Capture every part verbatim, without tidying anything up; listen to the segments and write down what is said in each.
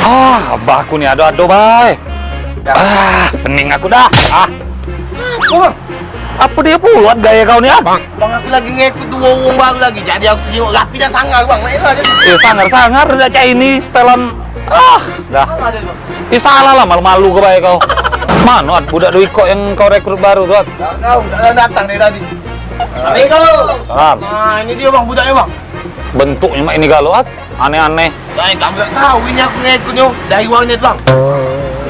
Ah, abahku ni ado-ado bae. Ah, pening aku dah. Ah. Apo, Bang? Apo dio pulo gaya kau ni, ah? Bang, aku lagi ngikut duo wong baru lagi. Jadi aku tengok rapi dan sangar, Bang. Baiklah dia. Eh, sangar-sangar dak cak ini setelan. Ah, dah. Salah dia, Bang. Eh, salah lah, malu-malu ke bae kau. Mano, At, budak duo ikok yang kau rekrut baru tu, At? Dak tahu, dak datang dari tadi. Assalamualaikum. Salam. Nah, ini dia, Bang, budaknya, Bang. Bentuknya mak ini galo, At. Aneh-aneh. Bang, kamu dak tahu ini aku ngikutnya dari warnet, Bang.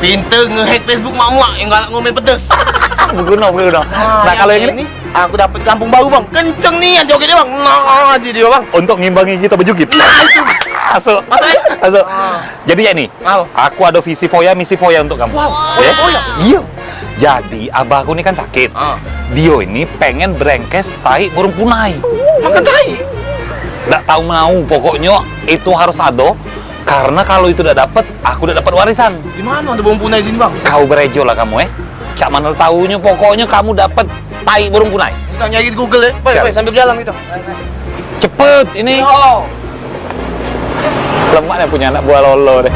Pinter ngehack Facebook mak-mak yang galak ngomel pedes. Beguno, beguno. Nah, kalau yang ini? Aku dapat kampung baru, Bang. Kenceng nian jogetnya, Bang. Nah, aja dia, Bang. Untuk ngimbangi kita bejugit. Nah, itu. Masuk. Masuk, eh? Masuk. Ah. Jadi, ya, ni. Au. Aku ado visi foya, misi foya untuk kamu. Wow, foya, foya. Iyo. Jadi, abahku ni kan sakit. Ah. Dio ini pengen berengkes tai burung punai. Makan tai? Dak tahu mau, pokoknyo itu harus ado. Karena kalau itu dak dapet, aku dak dapet warisan. Di mano ado burung punai sini, Bang? Kau berejo lah kamu, eh. Cak mano taunyo, pokoknyo kamu dapet tai burung punai. Kita nyari di Google, ya. Baik, baik, sambil berjalan kita. Cepet ini. Yo. Lemak nih punya anak buah lolo deh.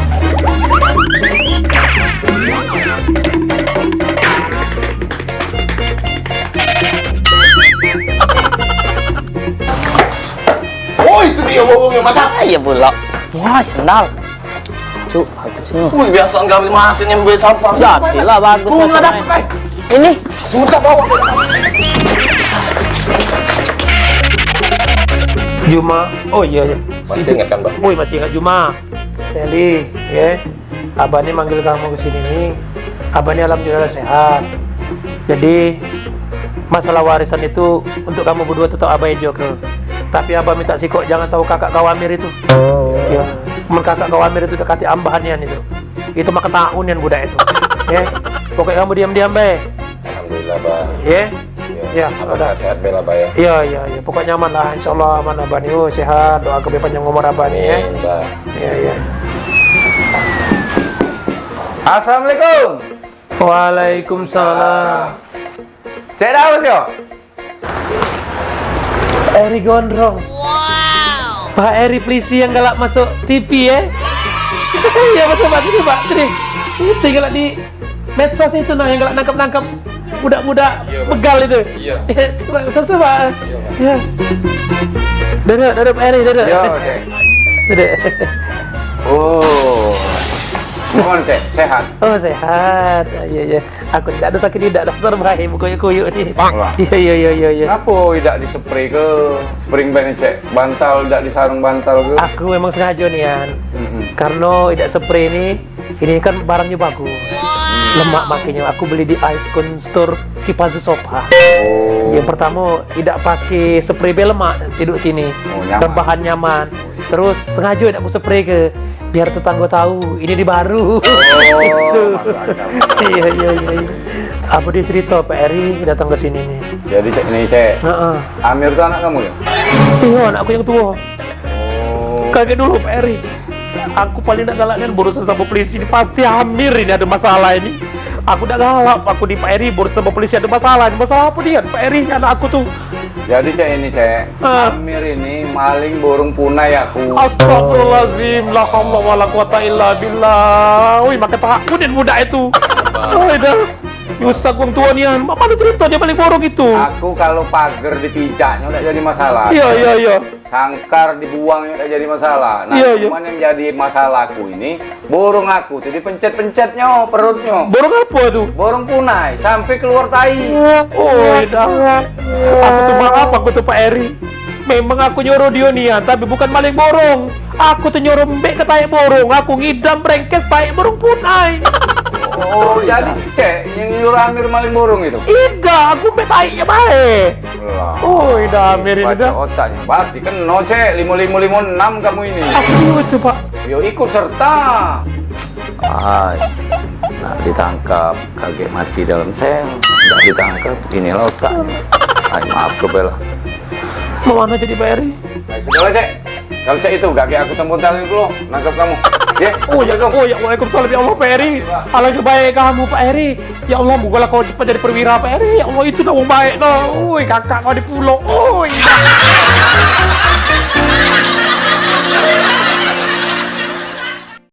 Oh, itu dia burung yang mantap. Iya pula. Wah, sendal. Cuk, aku sini. Wih, biasa enggak ambil masih nyambil sampah. Jadilah bagus. Burung ada apa, eh? Ini. Susah bawa. Juma. Oh iya, iya. Masih ingat kan, Bang? Woi, masih ingat Juma. Seli, ya. Abah ni manggil kamu ke sini ni. Abah ni alhamdulillah sehat. Jadi, masalah warisan itu untuk kamu berdua tetap Abah ejo ke. Tapi Abah minta sikok jangan tahu kakak kau Amir itu. Ya, men kakak kau Amir itu dekati ambahan nian itu. Itu mah ketahuan nian budak itu. Ya. Pokoknya kamu diam-diam bae. Alhamdulillah, Bah. Ya. Ya, Abah sehat-sehat bae lah, Bah, ya. Iya, iya, iya. Pokoknya aman lah. Insyaallah aman Abah ni. Oh, sehat. Doa ke panjang umur Abah ni, ya. Amin, Bah. Iya, iya. Assalamualaikum. Waalaikumsalam. Cek Daus yo? Eri Gondrong. Wow. Pak Eri pelisi yang galak masuk T V, ya? Iya, betul, Pak. Betul, Pak. Tadi itu yang galak di medsos itu, nah, yang galak nangkep-nangkep budak-budak begal itu. Iya, Pak. Iya. Betul, Pak. Iya, Pak. Iya. Duduk, duduk, Pak Eri, duduk. Iya, Cek. Duduk. Oh. Mohon, Cek, sehat? Oh, sehat. Iya, iya. Aku tidak ada sakit, tidak ada serba, eh, kuyuk-kuyuk ni. Bang. Iya, iya, iya, iya, iya. Ngapo idak di spray ke? Spring bed ni, Cek. Bantal idak disarung bantal ke? Aku memang sengaja nian. Mm-mm. Karena idak spray ni, ini kan barangnya bagus. Lemak makanya aku beli di Icon Store Kipazu Sofa. Oh. Yang pertama, idak pakai spray be lemak tidur sini. Oh, nyaman. Rebahan nyaman. Terus sengaja nak aku spray ke biar tetangga tahu ini di baru. Oh, gitu. Masuk akal. Iya, iya, iya, iya. Apa dia cerita Pak Eri datang ke sini nih? Jadi, Cek, ini, Cek. Heeh. Amir tuh anak kamu ya? Iya, anakku yang tua. Oh. Kaget dulu Pak Eri. Aku paling tak galak kan berurusan sama polisi ini, pasti Amir ini ada masalah ini. Aku tak galak, aku di Pak Eri berurusan sama polisi ada masalah. Ini masalah apa dia Pak Eri anak aku tuh? Jadi, Cek, ini, Cek. Ah. Amir ini maling burung punai aku. Astagfirullahaladzim, la haula wala quwata illa billah. Wih, makai takut budak itu. Wih, dah. Nyusah wong tua nian. Mak mana cerita dia maling burung itu? Aku kalau pagar dipijaknya udah jadi masalah. Iya, iya, iya. Sangkar dibuangnya udah jadi masalah. Nah, iya, iya. Cuman yang jadi masalah aku ini, burung aku tuh dipencet-pencetnyo perutnyo. Burung apa tuh? Burung punai, sampai keluar tai. Oi, dah. Aku tuh maaf, aku tuh Pak Eri. Memang aku nyuruh dia nian, tapi bukan maling burung. Aku tuh nyuruh mbek ke tai burung, aku ngidam brengkes tai burung punai. Oh, jadi Cek yang nyuruh Amir maling burung itu? Idak, aku mbek tainyo bae. Lah, oi, dah Amir ini dah. Otaknya. Berarti kena, Cek. Lima lima lima enam kamu ini. Aku dulu itu, Pak. Yo, ikut serta. Ai, nak ditangkap, kaget mati dalam sel. Nak ditangkap, inilah otaknya. Ai, maaf, kebela. Mau mana jadi Pak Eri? Ai, sudahlah, Cek. Kalau Cek itu, gak aku tempuh tali dulu, nangkap kamu. Ya, oh, ya, assalamualaikum. Oh, ya, waalaikumsalam, ya Allah, Pak Eri. Alangkah baik kamu, Pak Eri. Ya Allah, moga lah kau cepat jadi perwira, Pak Eri. Ya Allah, itu dah wong baik dah. Oi, kakak kau di pulau. Oi.